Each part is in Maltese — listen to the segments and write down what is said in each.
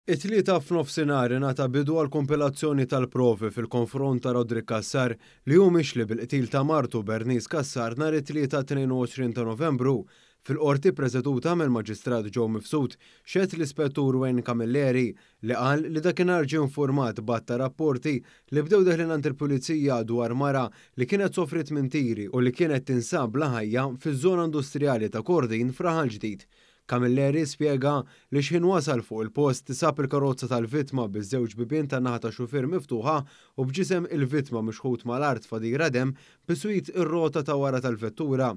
It-Tlieta f'nofsinhar ingħata bidu għall-kumpilazzjoni tal-provi fil-konfront ta' Roderick Cassar li hu mixli bil-qtil ta' martu Bernice Cassar nhar it-Tlieta 22 ta' Novembru. Fil-Qorti ppreseduta mill-Maġistrat Joe Mifsud xehed l-Ispettur Wayne Camilleri li qal li dakinhar ġie infurmat b'għadd ta' rapporti li bdew deħlin għand il-Pulizija dwar mara li kienet sofriet minn tiri u li kienet tinsab bla ħajja fiż-żona industrijali ta' Kordin f'Raħal Ġdid. Camilleri spjega li x'ħin wasal fuq il-post sab il-karozza tal-vittma biż-żewġ bibien tan-naħa tax-xufier miftuħa u b'ġisem il-vittma mixħut mal-art f'għadira demm biswit ir-rota ta' wara tal-vettura.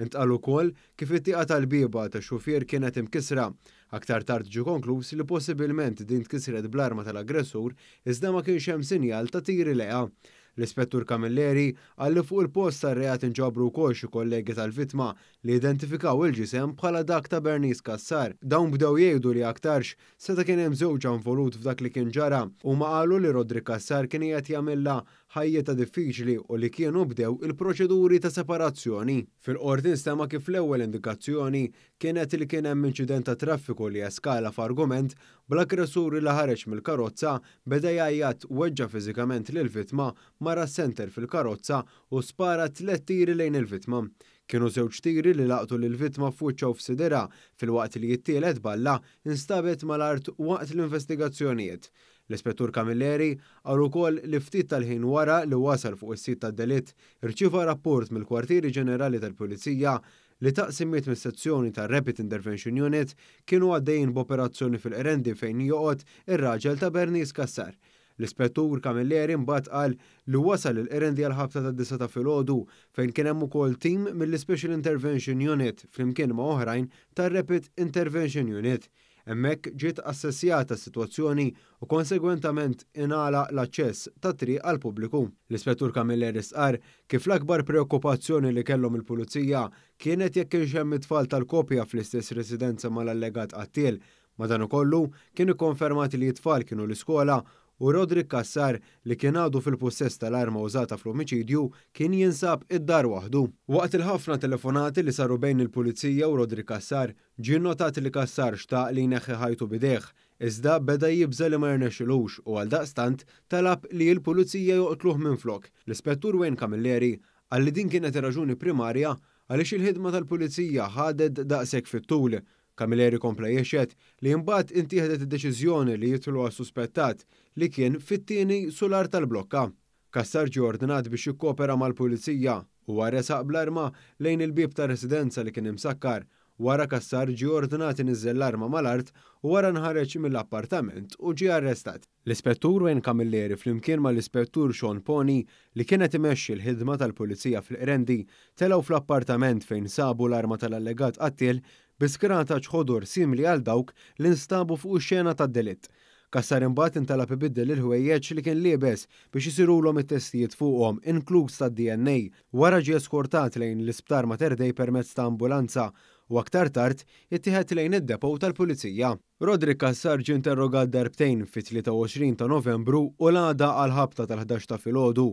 Intqal ukoll kif it-tieqa tal-bieba tax-xufier kienet imkissra. Aktar tard ġie konkluż li possibilment din tkissret bl-arma tal-aggressur iżda ma kienx hemm sinjal ta' tiri lejha. L-Ispettur Camilleri qal li fuq il-post tar-reat inġabru wkoll xi kollegi tal-vittma li identifikaw il-ġisem bħala dak ta' Bernice Cassar. Dawn bdew jgħidu li aktarx seta' kien hemm żewġha involut f'dak li kien ġara. Huma qalu li Roderick Cassar kien qiegħed jagħmilha ħajjitha diffiċli u li kienu bdew il-proċeduri ta' separazzjoni. Fil-Qorti nstema' kif l-ewwel indikazzjoni kienet li kien hemm inċident tat-traffiku li eskala f'argument bl-aggressur li ħareġ mill-karozza beda jgħajjat, weġġa' fiżikament lill-vittma, mar għas-senter fil-karozza u spara tlett tiri lejn il-vittma. Kienu żewġ tiri li laqtu lill-vittma f'wiċċha u f'sidirha filwaqt li t-tielet balla nstabet mal-art waqt l-investigazzjonijiet. L-Ispettur Camilleri qal ukoll li ftit tal-ħin wara li wasal fuq is-sit tad-delitt irċieva rapport mill-Kwartieri Ġenerali tal-Pulizija li taqsimiet mis-sezzjoni tar-Rapid Intervention Unit kienu għaddejjin b'operazzjoni fil-Qrendi fejn joqgħod ir-raġel ta' Bernice Cassar. L-Ispettur Camilleri mbagħad qal li wasal il-Qrendi għall-ħabta tad-disgħa ta' filgħodu fejn kien hemm ukoll tim mill-Ispecial Intervention Unit flimkien ma' oħrajn tar-Rapid Intervention Unit. Hemmhekk ġiet assessjata s-sitwazzjoni u konsegwentament ingħalaq l-aċċess tat-triq għall-pubbliku. L-Ispettur Camilleri stqarr kif l-akbar preokkupazzjoni li kellhom il-Pulizija kienet jekk kienx hemm it-tfal tal-koppja fl-istess residenza mal-allegat qattiel. Madankollu, kien ikkonfermat li t-tfal kienu l-iskola u Roderick Cassar, li kien għadu fil-pussess tal-arma użata fl-omiċidju, kien jinsab id-dar waħdu. Waqt il-ħafna telefonati li saru bejn il-Pulizija u Roderick Cassar, ġie nnotat li Cassar xtaq li jneħħi ħajtu b'idejh, iżda beda jibża' li ma jirnexxilux u għaldaqstant talab li l-Pulizija joqtluh minflok. L-Ispettur Wayne Camilleri qal li din kienet ir-raġuni primarja għaliex il-ħidma tal-Pulizija ħadet daqshekk fit-tul. Camilleri kompla jixhed li imbagħad intieħdet id-deċiżjoni li jidħlu għas-suspettat li kien fit-tieni sular tal-blokka. Cassar ġie ordnat biex jikkopera mal-Pulizija. Huwa resaq bl-arma lejn il-bieb tar-residenza li kien imsakkar. Wara Cassar ġie ordnat iniżżel l-arma mal-art u wara nħareġ mill-appartament u ġie arrestat. L-Ispettur Wayne Camilleri flimkien mal-Ispettur Sean Poni li kien qed imexxi l-ħidma tal-Pulizija fil-Qrendi telgħu fl-appartament fejn sabu l-arma tal-allegat qattiel bi skrataċ ħodor simili għal dawk li nstabu fuq ix-xena tad-delitt. Cassar imbagħad intalab ibiddel il-ħwejjeġ li kien liebes biex isirulhom it-testijiet fuqhom inkluż tad-DNA. Wara ġie eskortat lejn l-Isptar Mater Dei permezz ta' ambulanza u aktar tard ittieħed lejn id-depot tal-Pulizija. Roderick Cassar ġie interrogat darbtejn fit-23 ta' Novembru u l-għada għall-ħabta tal-ħdax ta' filgħodu,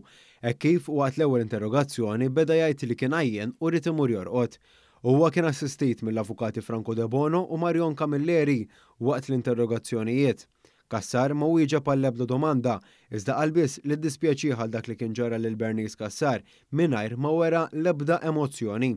hekk kif waqt l-ewwel interrogazzjoni beda jgħid li kien għajjien u ried imur jorqod. Huwa kien assistit mill-Avukati Franco Debono u Marion Camilleri waqt l-interrogazzjonijiet. Cassar ma wieġeb għall-ebda domanda, iżda qal biss li ddispjaċih għal dak li kien ġara lil Bernice Cassar mingħajr ma wera l-ebda emozzjoni.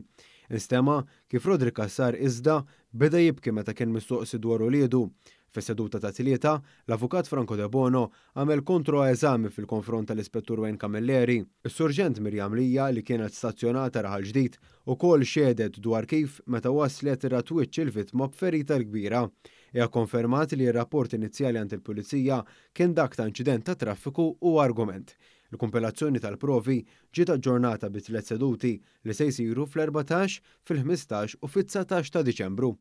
Instema' kif Roderick Cassar iżda beda jibki meta kien mistoqsi dwar uliedu. Fis-seduta tat-Tlieta, l-Avukat Franco Debono għamel kontroeżami fil-konfront tal-Ispettur Wayne Camilleri. Is-Surġent Miriam Lia li kienet stazzjonata Raħal Ġdid ukoll xehdet dwar kif meta waslet rat wiċċ il-vittma b'ferita l-kbira. Hija kkonfermat li r-rapport inizjali għand il-Pulizija kien dak ta' inċident tat-traffiku u argument. Il-kumpilazzjoni tal-provi ġiet aġġornata bi tlett seduti li se jsiru fl-14, fil-15 u fit-19 ta' Diċembru.